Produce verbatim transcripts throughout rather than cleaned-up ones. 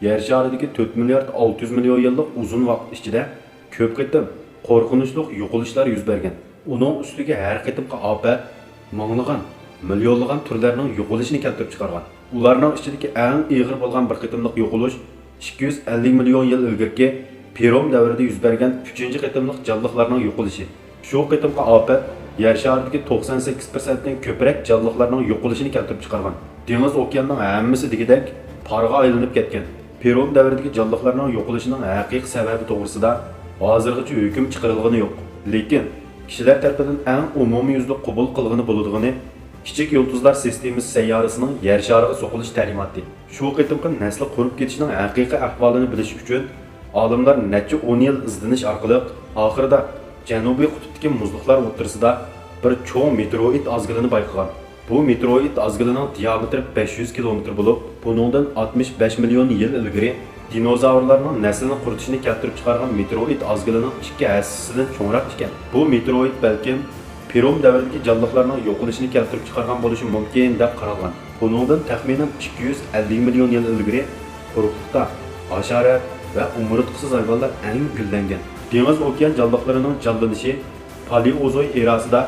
يەر شارىدىكى تۆت مىليارد ئالتە يۈز مىليون يىللىق ئۇزۇن ۋاقىت ئىچىدە كۆپ قېتىم قورقۇنچلۇق يوقىلىشلار يۈز بەرگەن. ئۇنىڭ ئۈستىگە ھەر قېتىمقى ئاپەت مىڭلىغان، مىليونلىغان تۈرلەرنىڭ يوقىلىشىنى كەلتۈرۈپ چىقارغان. ئۇلارنىڭ ئىچىدىكى ئەڭ ئېغىر بولغان بىر قېتىملىق يوقىلىش ئىككى يۈز ئەللىك مىليون يىل ئىلگىرىكى پېرم دەۋرىدە يۈز بەرگەن ئۈچىنچى قېتىملىق جانلىقلارنىڭ يوقىلىشى. شۇ قېتىمقى ئاپەت يەر شارىدىكى توقسان سەككىز پىرسەنتتىن كۆپرەك جانلىقلارنىڭ يوقىلىشىنى كەلتۈرۈپ چىقارغان. دېڭىز ئوكياننىڭ ھەممىسى دېگۈدەك پارغا ئايلىنىپ كەتكەن. پېرم دەۋرىدىكى جانلىقلارنىڭ يوقىلىشىنىڭ ھەقىقىي سەۋەبى توغرىسىدا ھازىرغىچە ھۆكۈم چىقىرىلغىنى يوق. لېكىن كىشىلەر تەرىپىدىن ئەڭ ئومۇميۈزلۈك قوبۇل قىلغىلى بولىدىغىنى، كىچىك يۇلتۇزلار سىستېمىسى سەييارىسىنىڭ يەر شارىغا سوقۇلۇش تەلىماتى. شۇ قېتىمقى نەسلى قۇرۇپ كېتىشنىڭ ھەقىقىي ئەھۋالىنى بىلىش ئۈچۈن، ئالىملار نەچچە ئون يىل ئىزدىنىش ئارقىلىق، ئاخىرىدا جەنۇبىي قۇتۇپتىكى مۇزلۇقلار ئوتتۇرىسىدا بىر چوڭ مېتېئوروئىد ئازگىلىنى بايقىغان. بۇ مېتېئوروئىد ئازگىلىنىڭ دىئامېتىرى بەش يۈز كىلومېتىر بولۇپ، بۇنىڭدىن ئاتمىش بەش مىليون يىل ئىلگىرى دىنوزاۋرلارنىڭ نەسلىنى قۇرۇتۇشىنى كەلتۈرۈپ چىقارغان مېتېئوروئىد ئازگىلىنىڭ ئىككى ھەسسىسىدىن چوڭراق ئىكەن. بۇ مېتېئوروئىد بەلكىم پېرم دەۋرىدىكى جانلىقلارنىڭ يوقىلىشىنى كەلتۈرۈپ چىقارغان بولۇشى مۇمكىن، دەپ قارالغان. بۇنىڭدىن تەخمىنەن ئىككى يۈز ئەللىك مىليون يىل ئىلگىرى قۇرۇقلۇقتا ھاشارات ۋە ئومۇرتقىسىز ھايۋانلار ئەڭ گۈللەنگەن. دېڭىز ئوكيان جانلىقلىرىنىڭ جانلىنىشى پالېئوزوي ئېراسىدا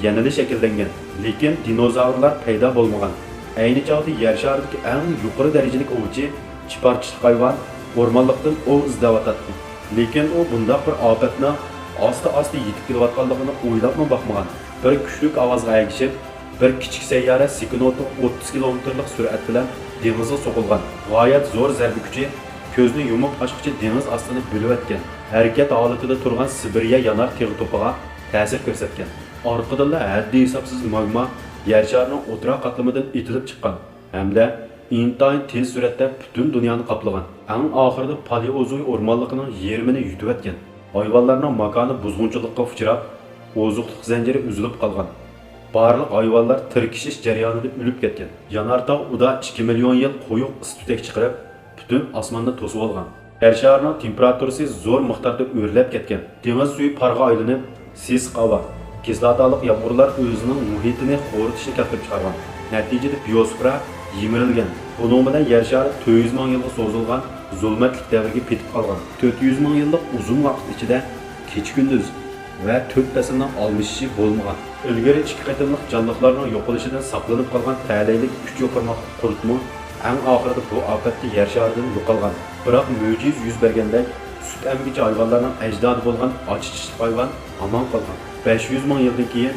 يەنىلا شەكىللەنگەن، لېكىن دىنوزاۋرلار پەيدا بولمىغان. ئەينى چاغدا يەر شارىدىكى ئەڭ يۇقىرى دەرىجىلىك ئوۋچى چىپارچىلىق ھايۋان ئورمانلىقتىن ئوۋ ئىزدەۋاتاتتى. لېكىن ئۇ بۇنداق بىر ئاپەتنىڭ ئاستا-ئاستا يېتىپ كېلىۋاتقانلىقىنى ئويلاپمۇ باقمىغان. بىر كۈچلۈك ئاۋازغا ئەگىشىپ، بىر كىچىك سەييارە سېكۇنتىغا ئوتتۇز كىلومېتىرلىق سۈرئەت بىلەن دېڭىزغا سوقۇلغان. غايەت زور زەربە كۈچى كۆزنى يۇمۇپ ئاچقۇچە دېڭىز ئاستىنى بۆلۈۋەتكەن. ھەرىكەت ھالىتىدە تۇرغان سىبىرىيە يانار تېغى توپىغا تەسىر كۆرسەتكەن. ئارقىدىنلا ھەددى-ھېسابسىز ماگما يەر شارىنىڭ ئوتتۇرا قاتلىمىدىن ئېتىلىپ چىققان ھەمدە ئىنتايىن تېز سۈرئەتتە پۈتۈن دۇنيانى قاپلىغان. ئەڭ ئاخىرىدا پالېئوزوي ئورمانلىقىنىڭ يېرىمىنى يۇتۇۋەتكەن. ھايۋانلارنىڭ ماكانى بۇزغۇنچىلىققا ئۇچراپ، ئوزۇقلۇق زەنجىرى ئۈزۈلۈپ قالغان. بارلىق ھايۋانلار تىركىشىش جەريانىدا ئۆلۈپ كەتكەن. يانارتاغ ئۇدا ئىككى مىليون يىل قويۇق ئىس تۈتەك چىقىرىپ، پۈتۈن ئاسماننى توسۇۋالغان. يەر شارىنىڭ تېمپېراتۇرىسى زور مىقداردا ئۆرلەپ كەتكەن. دېڭىز سۈيى پارغا ئايلىنىپ، سېسىق ھاۋا، كىسلاتالىق يامغۇرلار ئۆزىنىڭ مۇھىتىنى خورىتىشنى كەلتۈرۈپ چىقارغان. نەتىجىدە بىيوسفېرا يىمىرىلگەن. بۇنىڭ بىلەن يەر شارى تۆت يۈز مىڭ يىلغا سوزۇلغان زۇلمەتلىك دەۋرگە پېتىپ قالغان. تۆت يۈز مىڭ يىللىق ئۇزۇن ۋاقىت ئىچىدە كېچە-كۈندۈز ۋە تۆت پەسىلنىڭ ئالمىشىشى بولمىغان. ئىلگىرى ئىككى قېتىملىق جانلىقلارنىڭ يوقىلىشىدىن ساقلىنىپ قالغان تەلەيلىك ئۈچ يوپۇرماقلىق قۇرتمۇ ئەڭ ئاخىرىدا بۇ ئاپەتتە يەر شارىدىن يوقالغان. بىراق مۆجىزە يۈز بەرگەندەك، سۈت ئەمگۈچى ھايۋانلارنىڭ ئەجدادى بولغان ئاچا چىشلىق ھايۋان ئامان قالغان. بەش يۈز مىڭ يىلدىن كېيىن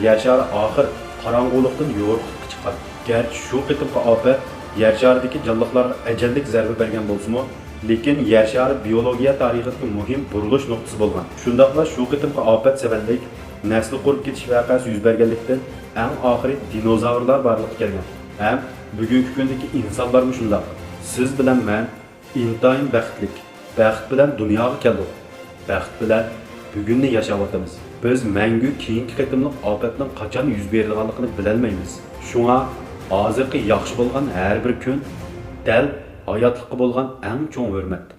يەر شارى ئاخىر قاراڭغۇلۇقتىن يورۇقلۇققا چىققان. گەرچە شۇ قېتىمقى ئاپەت يەر شارىدىكى جانلىقلارغا ئەجەللىك زەربە بەرگەن بولسىمۇ، لېكىن يەر شارى بىيولوگىيە تارىخىدىكى مۇھىم بۇرۇلۇش نۇقتىسى بولغان. شۇنداقلا شۇ قېتىمقى ئاپەت سەۋەبلىك نەسلى قۇرۇپ كېتىش ۋەقەسى يۈز بەرگەنلىكتىن، ئەڭ ئاخىرى دىنوزاۋرلار بارلىققا كەلگەن. ھەم بۈگۈنكى كۈندىكى ئىنسانلارمۇ شۇنداق. سىز بىلەن مەن ئىنتايىن بەختلىك. بەخت بىلەن دۇنياغا كەلدۇق. بەخت بىلەن بۈگۈننى ياشاۋاتىمىز. بىز مەڭگۈ كېيىنكى قېتىملىق ئاپەتنىڭ قاچان يۈز بېرىدىغانلىقىنى بىلەلمەيمىز. شۇڭا ھازىرقى ياخشى بولغان ھەر بىر كۈن دەل ھاياتلىققا بولغان ئەڭ چوڭ ھۆرمەت.